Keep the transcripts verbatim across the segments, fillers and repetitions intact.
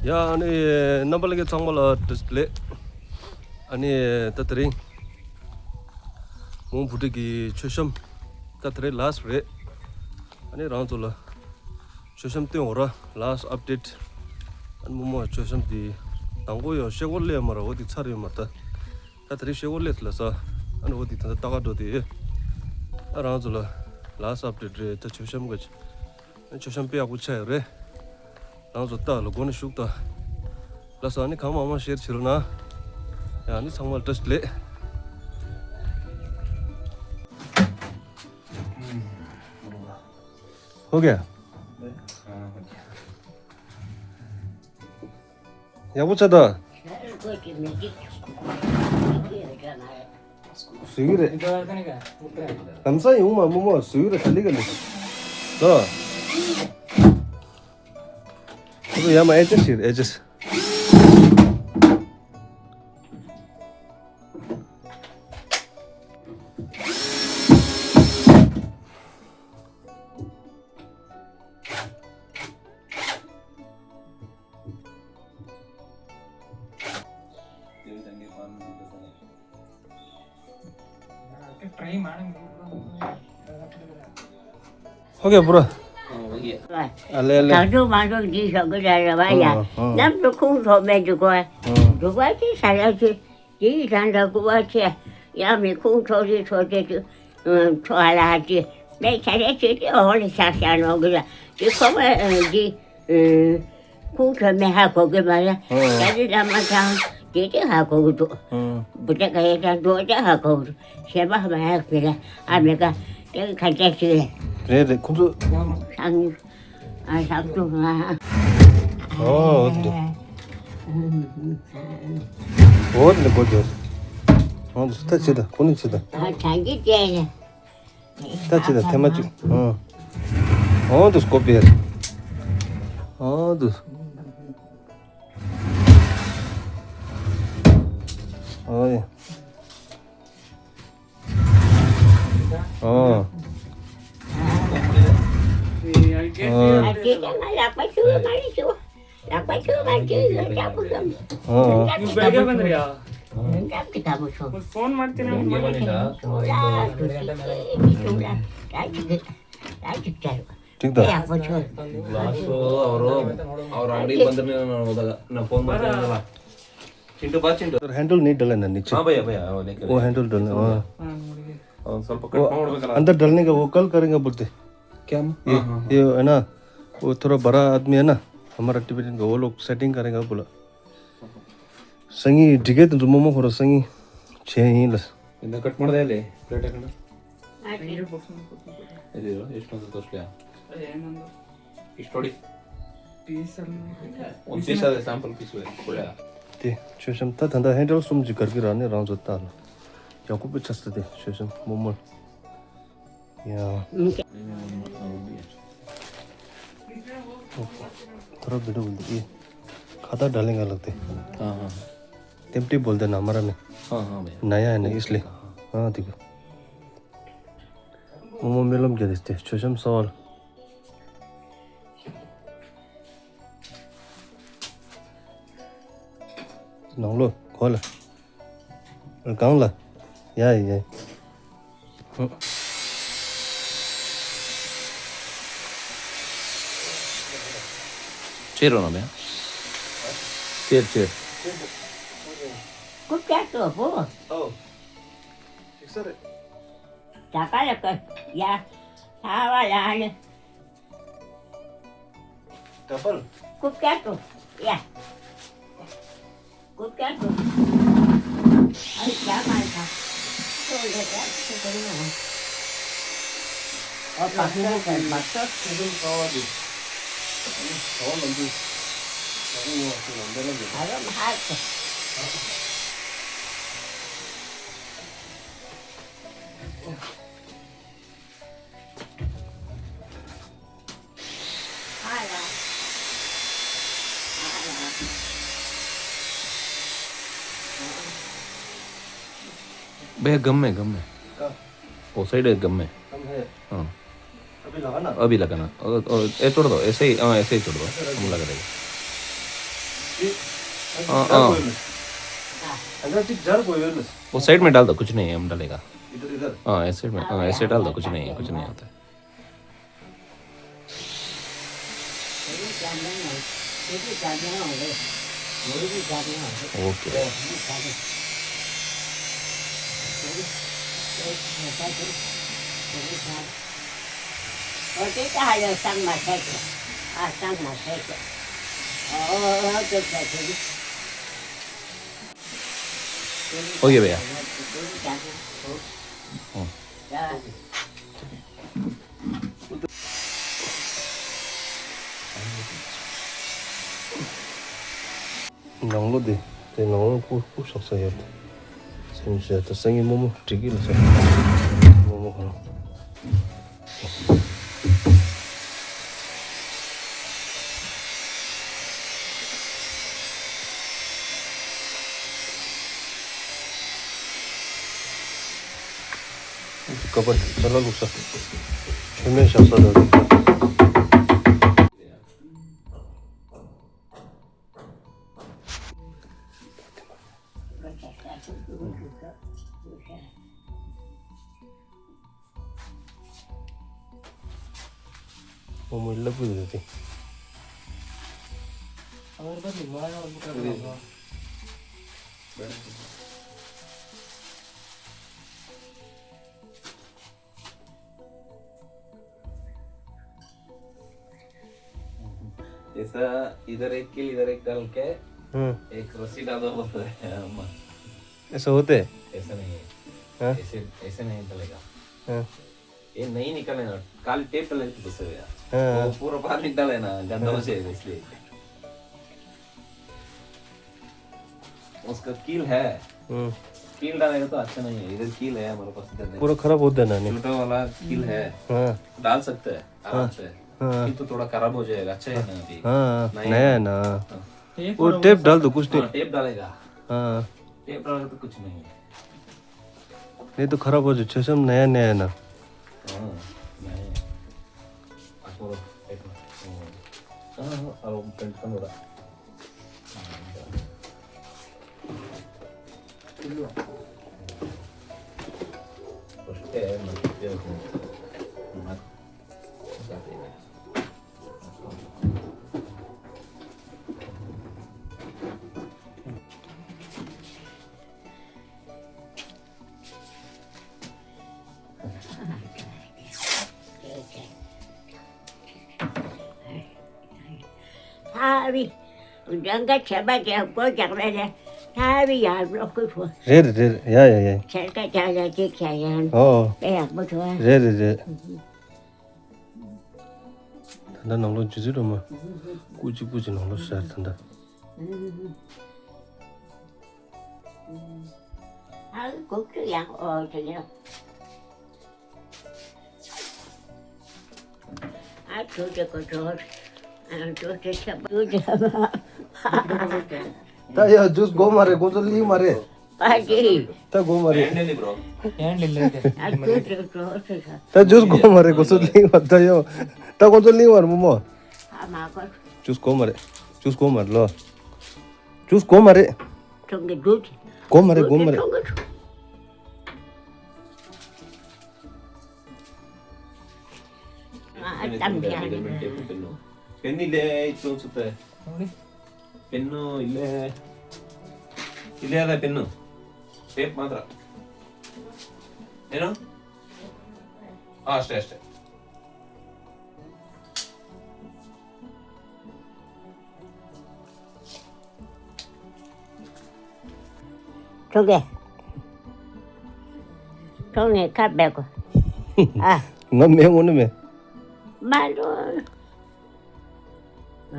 ཡ་ཨ་ནི་རྣམ་པ་ལྷན་རྒྱས་ཚང་མ་ལ་བཀྲ་ཤིས་བདེ་ལེགས། ཨ་ནི་ད་དེ་རིང་མོང་བུ་ཁྲིད་ཀྱི་མཆོད་བཤམས་ད་དེ་རིང་ལཱ་སི་རེད། ཨ་ནི་རང་ཚོ་ལ་མཆོད་བཤམས་སྟོན་འོ་ར་ལཱ་སི་ཨཔ་ཌེཊ། ཨ་ནི་རྨོ་མོ་མཆོད་བཤམས་དེ་དང་པོ་ཡོ་ཤེལ་སྒོ་སླེབས་མ་ར་འོ་དེ་ཚར་ཡོད་མ་ད། ད་དེ་རིང་ཤེལ་སྒོ་སླེབས་ལ་ས། ཨ་ནི་འོ་དེ་ད་ལྟ་ལྟ་ག་འགྲོ་དེ། ཨ་རང་ཚོ་ལ་ལཱ་སི་ཨཔ་ཌེཊ་རེད། ད་མཆོད་བཤམས་ག་ཅི། མཆོད་བཤམས་དཔེ་ཡག་པོ་ཆགས་ཡོད་རེད། རང་ཚོ་ལྟ་ལ་སྒོ་ནས་ཞུགས་ད། ལགས་སོ། ཨ་ནི་གང་མང་མང་ཤེར་བྱེད་རོགས་གནང་། ཡ་ཨ་ནི་ཚང་མ་ལ་བཀྲ་ཤིས་བདེ་ལེགས། ཨོ་ཁེ། ཡག་པོ་ཆགས་ད། བཟོས་ཀྱི་རེད། ལམ་སང་ཡོང་མ་རྨོ་མོ་བཟོས་ཀྱི་རེད་ག་ལེ་ག་ལེ། ལོ། ཁོ་ཚོ་ཡ་མ་ཨེ་ཅེ་སི་ཨེ་ཅེ་སི། ཨོ་ཁེ་བུ་ར། ཨ་ལེ་ལེ། དག་སྒྲུབ་མ་སྒྲུབ་འདི་ཞོག་གི་རེད་རེད་བ་ཡ། ཨ་ཨ། གནམ་དུ་ཁུང་འཕྲོག་མེད་འདུག་གོ། འདུག་པ་ཅི་ས་ར་ཅི། དེ་ཡི་དང་འདྲ་སྐུ་བ་ཆེ། ཡང་མི་ཁུང་འཕྲོག་རི་འཕྲོག་ཅེ་ཅི། འཕྲོག་ཨ་ལ་ཅི། མེད་ཆ་རེ་ཅི་ཅི་འོག་ལ་ཤག་ཤག་ནོག་གི་ར། དེ་ཁོ་བ་འདི། ཁུང་ཁྲོ་མེ་ཧ་གོ་གི་མ་རེད། ཨང་། ད་རེས་ལ་མ་ཚང་དེ་དེ་ཧ་གོ་གི་འདུག་ཨང་། བུ་ཏྲ་ག་ཡེ་ད་འགྲོ་ད་ཧ་གོ་གི་འདུག་ཞེས་པ་མ་ཧ་གི་རེད། ཨ་མེ་ག་དེ་ག་ཁ་ཆ་ཞིག་རེད། རེད་རེད། ཁོང་ཚོ་སང་ཉིན་ཨ་ཞག་ཏུ་ང་། ཨོ་འདི་འདི་གོ་རྒྱུ། ཨོ་འདི་ད་ཅི་ད་ཁོ་ནི་ཅི་ད། ཨ་ཆ་གི་དེ་རེད། ད་ཅི་ད་ཐེངས་མ་གཅིག་ཨང་། ཨང་དུ་སྐོ་པེར། ཨང་དུ། ཨོ་ཡ། ཨོ། ཨོ། ལག་པ་ཆུ་མ་རེད་ཆུ། ལག་པ་ཆུ་མ་ཆུ་ཡོད་ཅག་པུ་སོང་། ཨོ། ཡོད་ཅག་པུ་ག་པུ་སོང་། ཡོད་ཅག་པུ་ག་པུ་སོང་། ཕོན་མ་བརྟེན་ན་མ་ལས་ཆུ་ལ་དུ་སི་ཁི་ཆུ་ལ་ད་ཅིག་ད་ཅིག་ཅར། ཐིག་ད། ཡག་པོ་ཆུ། ལགས་སོ། ཨོ་རོ། ཨོ་རང་རིག་པ་འདི་ནས་ན་ནོ་ད་ན་ཕོན་མ་བརྟེན་ན་ལ། चिंटू बा चिंटू। हैंडल नहीं डाला ना नीचे। हाँ भैया, भैया, वो लेकर वो हैंडल डालना, हाँ। हाँ, सर, पकड़, वो पाँव में करा। अंदर डालने का वो कल करेंगे बोलते। क्या? ये, हाँ, हाँ, हाँ। ये है ना, वो थोड़ा बड़ा आदमी है ना, हमारा टिबेटन का, वो लोग सेटिंग करेंगे बोला। संगी, ठीक है, तो मोमो खोरो संगी, छः ही लस। इधर कट मार दे ले, प्लेट है ना। ಇದು ಎಷ್ಟೊಂದು ತೋರಿಸ್ಲಿಯಾ? ಇಷ್ಟು ನೋಡಿ. ಒಂದು ಪೀಸ್ ಅದೇ ಸ್ಯಾಂಪಲ್ ಪೀಸ್ ಕೊಡ. ते छोशम ता धंधा हैंडल सुम जी करके रहने राम जोता ना। याकूब पे छस्त दे छोशम मोमल। या। थोड़ा वीडियो बोल दे। खाता डालेंगे लगते। हाँ, हाँ। टेम्पटी बोल देना हमारा में। हाँ, हाँ भैया। नया है ना इसलिए। हाँ, ठीक है। मोमो मेलम क्या देते? छोशम सवाल। नंगलो, खोल। गांगला। या, या। चेरो ना भैया। चेर, चेर। कुछ क्या तो हो? ओ। ठीक सर। चाका लग या। सावा लाल। डबल। कुछ क्या तो? या। कुछ क्या तो? अरे क्या मार था? तो ले क्या? तो करूँगा। और पापा का कर, पापा। एकदम सावा दे। सावा लंबी। अरे वो तो लंबे लंबे। अरे मार तो। भैया, गम है, गम है। वो साइड है, गम है। हाँ। अभी लगा ना? अभी लगा ना। ओ, ओ, ये छोड़ दो, ऐसे ही, हाँ, ऐसे ही छोड़ दो। हम लगा देंगे। हाँ, हाँ। वो साइड में डाल दो, कुछ नहीं है, हम डालेगा। इधर, इधर। हाँ, ऐसे में, हाँ, ऐसे डाल दो, कुछ नहीं है, कुछ नहीं होता है। OK। OK भैया। हम्म। ནང་ལོ་དེ། དེ་ནང་ལོ་སྐུ་སྐུ་གཤེགས་ས་ཡོད། སེམས་ཤེས་ད་སང་ཉིན་རྨོ་མོ་འགྲིག་གི་ལ་ཟེར། རྨོ་མོ་ཁོ་རང་། ཀ་པར་ཅ་ལག་བླུགས་ས། མཆོད་མེ་བཞག་ས་ལ་བླུགས་ས། རྨོ་མོའི་ལག་པ་རེད་དེ། जैसा इधर एक कील, इधर एक डाल के हम्म। एक रस्सी डालो बोलते हैं अम्मा। ऐसा होते है? ऐसा नहीं है। हाँ? ऐसे, ऐसे नहीं चलेगा। हाँ। ये नहीं निकलेगा, खाली टेप डाले तो घुसेगा। हाँ। वो पूरा बाहर निकाले ना, गंदा हो जाएगा इसलिए। उसका कील है। हम्म। कील डालेगा तो अच्छा नहीं है, इधर कील है हमारे पास, इधर नहीं। पूरा खराब होता है ना, नहीं? छोटा वाला कील है। हाँ। डाल सकते हैं आराम हाँ। से। हाँ। किंतु थोड़ा खराब हो जाएगा, अच्छा है ना अभी? हाँ, नया नया है। है ना। हाँ। वो टेप डाल दो, कुछ हाँ, टेप। टेप डालेगा। हाँ। टेप डालेगा तो कुछ नहीं है। नहीं तो खराब हो जाए, छह सौ में नया नया है ना। हाँ, नया है। आज बोलो, एक मिनट। हाँ, हाँ, हाँ, अब प्रिंट कर लो। ཐ་བི། འདྲང་ག་ཆད་པ་རྒྱག་སྒོ་རྒྱག་པ་ལས་ཐ་བི་ཡར་འགྲོ་དགོས་བོ། རེད་རེད་རེད། ཡ་ཡ་ཡ། ཆད་ཀ་རྒྱག་ལ་ཅིག་བྱ་ཡང་། ཨོ། དཔེ་ཡག་པོ་འདུག་ཨ། རེད་རེད་རེད། ད་ལྟ་ནང་ལོགས་ཇི་ཙི་རུ་མ། སྐུ་གཅིག་པུ་གཅིག་ནང་ལོགས་ཟེར་ད་ལྟ། ཨ་གོ་ཅུ་ཡང་ཨོ་དེ་ཡང་། ཨ་ཅོ་ཅེ་གོ་ཅོ། ཨ་ཅོ་ཅེ་ཆེ་པོ་ཅོ་ཅེ། ད་ཡ་ཇུས་དགོས་མ་རེད། ཁོ་ཚོ་ལིང་མ་རེད། པ་ཅི། ད་དགོས་མ་རེད། ཨ་ཅོ་ཅེ་ཅོ་ཅེ། ད་ཇུས་དགོས་མ་རེད། ཁོ་ཚོ་ལིང་མ། ད་ཡོ། ད་ཁོ་ཚོ་ལིང་མ་རེད་རྨོ་མོ། ཨ་མ་གོ། ཇུས་དགོས་མ་རེད། ཇུས་དགོས་མ་རེད་ལོ། ཇུས་དགོས་མ་རེད། ཁྲོང་གི་ཇུས། དགོས་མ་རེད། དགོས་མ་རེད། ཁྲོང་གི་ཇུས། ཨ་གཏམ་རྒྱག་ནི། पेन नहीं ले आए, कौन सा है? पेन नहीं ले आए। ले आ रहा है पेन। टेप मात्रा। है ना? हाँ, स्टे, स्टे। ཁྲོ་གེ། ཁྲོ་ནས་ཁ་བེ་གོ། ཨ། ང་མེད་ངོ་ནི་མེད། མ་འགྲོ། ཨ།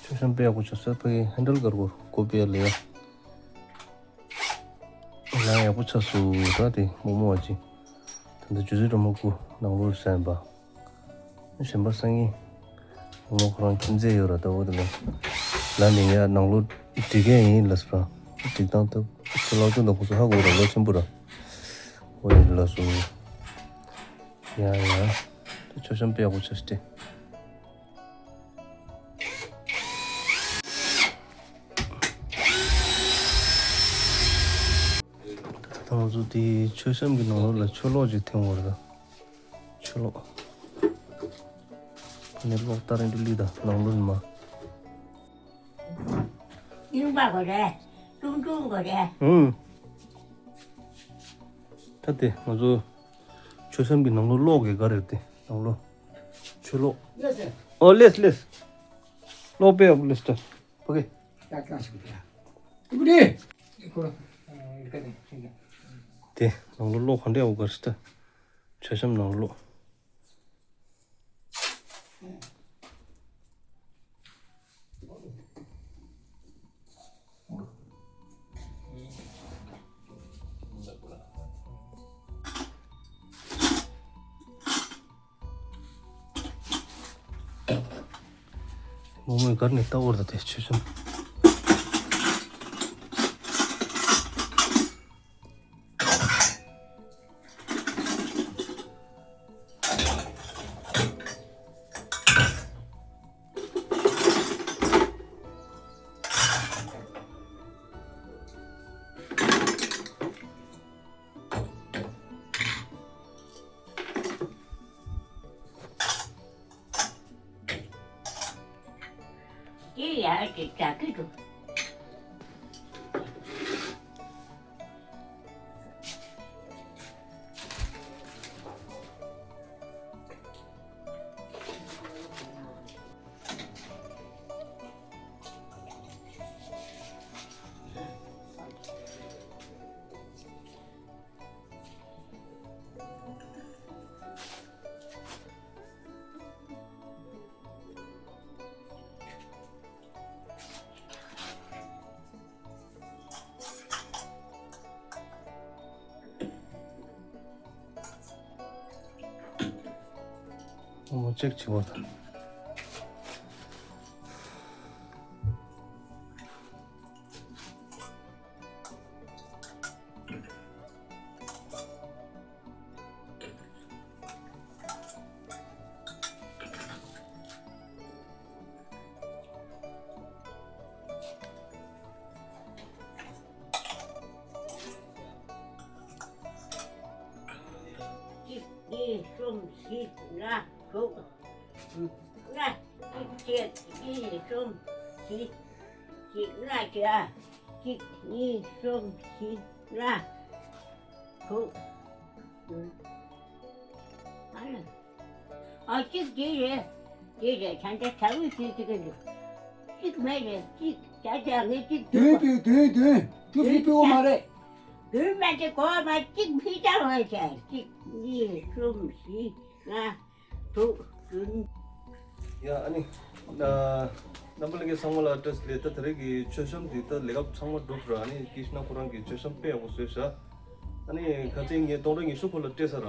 ཆུ་ཤམ་པེ་ཡག་པོ་ཆགས་སོང་། ཕ་གི་ཧན་ཌལ་གར་གོ་ཀོ་པི་ཡ་ལེ་ཡ། ལ་ཡག་པོ་ཆགས་སོང་། ད་དེ་རྨོ་མོ་བ་ཅི། ད་ལྟ་ཇུ་ཟི་ར་མོ་ཀུ་ནང་ལོགས་ཟ་ཡིན་པ། གཞན་པ་སང་ཉིན་རྨོ་མོ་ཁོ་རང་ཁྱིམ་མཚེས་ཡོད་ར། ད་འོ་དེ་ལ་ལ་ནི་ཡ་ནང་ལོགས་འགྲིག་གི་ཡིན་ལབ་སོང་ར། འགྲིག་སྟངས་ད་ཁོ་ལག་ཆུང་དང་ཁོ་ཚོ་ཧ་གོ་ར། ལོ་ཆེན་པོ་ར། ཨོ་ཡ་ལགས་སོ། ཡ་ཡ། ད་མཆོད་བཤམས་དཔེ་ཡག་པོ་བྱས་ཏེ། ད་ང་ཚོ་དེའི་མཆོད་བཤམས་ཀྱི་ནང་ལོགས་ལ་མཆོད་གློག་ཅིག་འཐེན་དགོས་རེད་ད། མཆོད་གློག་ནས་གློག་ལྟར་འདི་ལི་ད་ནང་ལོགས་ནས་མ། རྙིང་པ་གོ་རེད། ཀྲུང་ཀྲུང་གོ་རེད། ཨུམ། ད་དེ་ང་ཚོ་མཆོད་བཤམས་ཀྱི་ནང་ལོགས་གློག་གི་ག་རེད་དེ་ནང་ལོགས་མཆོད་གློག་ཨོ་ལེས་ལེས། གློག་པས་ཨོ་ལེས་ད། ཕ་གི། དེ་ནང་ལོགས་གློག་ག་འདྲ་ཡོད་ག་རེད་ད། མཆོད་བཤམས་ནང་ལོགས། མོ་མོས་སྒར་ནས་ལྟ་བར་ད་དེ་ཆོས་བྱུང་། དེ་ཡར་གྱི་བྱ་ཀི་འདུག་ཨོ་ཅེག་བྱེད་པ་དང་། གཅིག་གཉིས་གསུམ་བཞི་ལྔ་དྲུག་ལྔ། གཅིག་གཅིག་གཉིས་གསུམ་བཞི་བཞི་ལྔ་བརྒྱ། གཅིག་གཉིས་གསུམ་བཞི་ལྔ་དྲུག་ཨ་ལ། ཨ་གཅིག་དེ་རེད། དེ་རེད་ད་ལྟ་ཚ་བོས་ཤེས་ཀྱི་འདུག་གཅིག་མེད་རེད་གཅིག་ད་ལྟ་ངས་གཅིག་བདུན་བདུན་བདུན་བདུན་བཅུ་བཞི་ཕུལ་བ་མ་རེད། བདུན་མ་དེ་གོ་མ་གཅིག་ཕུལ་ད་ལོས་བྱས་གཅིག་གཉིས་གསུམ་བཞི་ལྔ་དྲུག་བདུན། ཡ་ཨ་ནི། རྣམ་པ་ལྷན་རྒྱས་ཚང་མ་ལ་བཀྲ་ཤིས་བདེ་ལེགས། ད་དེ་རིང་གི་མཆོད་བཤམས་འདི་ད་ལས་ཀ་ཚང་མ་གྲུབ་ར། ཨ་ནི་ཀི་ཤི་ན་ཁོ་རང་གི་མཆོད་བཤམས་དཔེ་ཡག་པོ་བཟོས་ཤག་ཨ་ནི་ཁ་སང་ངས་སྟོང་ཕྲག་ཉི་ཤུ་ཁོ་ལ་སྤྲད་ཚར་ར།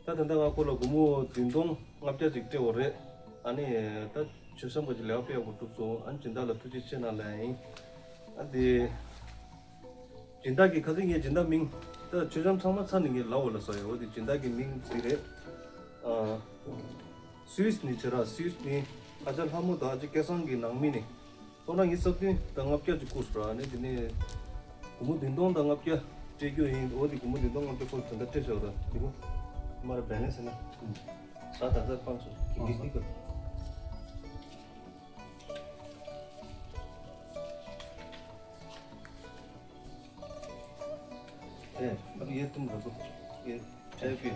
ད་ད་ལྟ་ང་ཁོ་ལ་སྒོར་མོ་བདུན་སྟོང་ལྔ་བརྒྱ་ཅིག་སྤྲད་པ་རེད། ཨ་ནི་ད་མཆོད་བཤམས་ག་ཅིག་ལས་ཀ་དཔེ་ཡག་པོ་གྲུབ་སོང་། ཨ་ནི་སྦྱིན་བདག་ལ་ཐུགས་རྗེ་ཆེ་གནང་ལབ་ཡིན། ཨ་དེ། སྦྱིན་བདག་གི་ཁ་སང་ངས་སྦྱིན་བདག་མིང་། ད་མཆོད་བཤམས་ཚང་མ་ཚར་ནས་ངས་ལབ་པ་ལ་སོ་ཡ། འོ་དེ་སྦྱིན་བདག་གི་མིང་འདི་རེད། ཨ། སུད་སི་ནས་བྱས་ར། སུད་སི་ནས་ཨ་ཅག་ལྷ་མོ་དང་ཨ་ཅག་སྐལ་བཟང་གི་ནང་མི་ནས། སྟོང་ཕྲག་ཉི་ཤུ་རྩ་བདུན་དང་ལྔ་བརྒྱ་ཅིག་བསྐུར་སོང་ར། ཨ་ནི་དེ་ནས་སྒོར་མོ་བདུན་སྟོང་དང་ལྔ་བརྒྱ་སྤྲད་རྒྱུ་ཡིན། འོ་དེ་སྒོར་མོ་བདུན་སྟོང་ལྔ་བརྒྱ་ཁོ་ད་ལྟ་སྤྲད་ཤག་ད་དེ་གོ་མར་བེ་ལེན་སི་ཟེར་ན། ས་ད་ཚར་སྤངས་སོང་། ཀི་ཀི་ཀི་ཀི། ए, अब ये तुम रखो। ये, ए पी,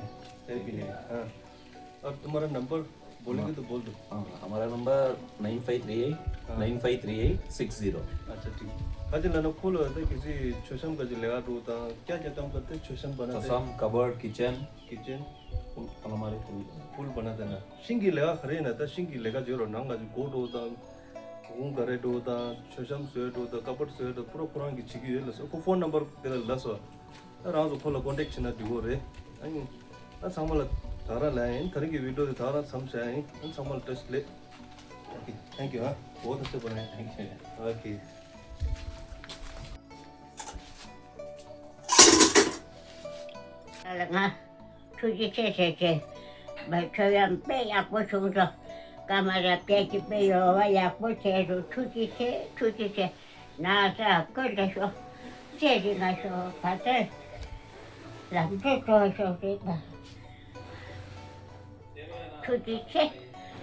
ए पी ले। हाँ। और तुम्हारा नंबर बोलेंगे तो बोल दो। हाँ, हमारा number nine five three eight, हाँ। Nine five three eight six zero. अच्छा, ठीक। अच्छा, लाना खोलो, तो किसी छोशम का जो लगा दो था, क्या क्या काम करते हैं छोशम बनाते हैं? छोशम, कबर्ड, किचन। किचन। फुल, अलमारी फुल। फुल बनाते हैं ना। ཤིང་གི་ལས་ཀ་ག་རེ་ཡིན་ན། ད་ཤིང་གི་ལས་ཀ་བྱེད་རོགས་གནང་། ང་ཚོ་སྒོ་འགྲོ་དང་། གུང་ག་རེ་འགྲོ་དང་། མཆོད་བཤམས་བཟོས་འགྲོ་དང་། ཀ་པར་བཟོས་འགྲོ། ཕུ་རོ་ཁོ་རང་གིས་བྱེད་ཀྱི་ཡོད་ལབ་སོང་། ཁོ་ཕོན་ནམ་བར་དེ་ལ་ལབ་སོང་། ད་རང་ཚོ་ཁོ་ལ་ཀོན་ཊེག་བྱེད་ན་འགྲིག་གོ་རེད། ཨ་ནི། ད་ཚང་མ་ལ་ད་རང་ལབ་ཡིན། ད་རིང་གི་བི་ཌི་ཡོ་དེ་ད་རང་མཚམས་བཞག་ཡིན། ཨ་ནི་ཚང་མ་ལ་བཀྲ་ཤིས་བདེ་ལེགས། ཨོ་ཁེ། ཐེང་ཀྱུ། ཨ། བོ་ད་ཚེ་པོ་ནས། ཐེང་ཀྱུ། ཨོ་ཁེ། ལ་ང་ཐུགས་རྗེ་ཆེ་ཟེར་ཆེ། བ་ཁྱོད་ཡང་དཔེ་ཡག་པོ་བྱུང་སོང་། ཀ་མ་ར་སྐད་ཀྱི་དཔེ་ཡོད་བ་ཡག་པོ་བྱས་སོང་། ཐུགས་རྗེ་ཆེ། ཐུགས་རྗེ་ཆེ། ན་ས་ཀུན་ཏུ་ཤོག་ཚེ་རིང་ང་ཤོག་ད་ལྟ་ལམ་འགྲོ་སྤྲོ་ཤོག་རེད་པ། ཐུགས་རྗེ་ཆེ།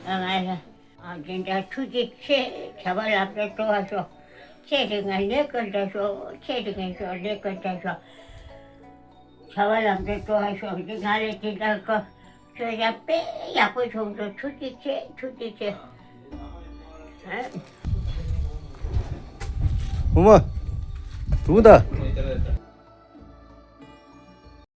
ང་ལ་ཨ་དེ་འདྲ་ཐུགས་རྗེ་ཆེ། བྱ་བ་ལམ་འགྲོ་སྤྲོ་བ་ཤོག་ཚེ་རིང་ང་ལས་ཀུན་ཏུ་ཤོག་ཚེ་རིང་ང་ཤོག་ལས་ཀུན་ཏུ་ཤོག་བྱ་བ་ལམ་འགྲོ་སྤྲོ་བ་ཤོག་འདི་ང་ལས་དེ་འདྲ་གོ་ཁྱོད་ཡ་དཔེ་ཡག་པོ་བྱུང་སོང་། ཐུགས་རྗེ་ཆེ། ཐུགས་རྗེ་ཆེ། ཨ། བུ་མོ། འདུག་ད།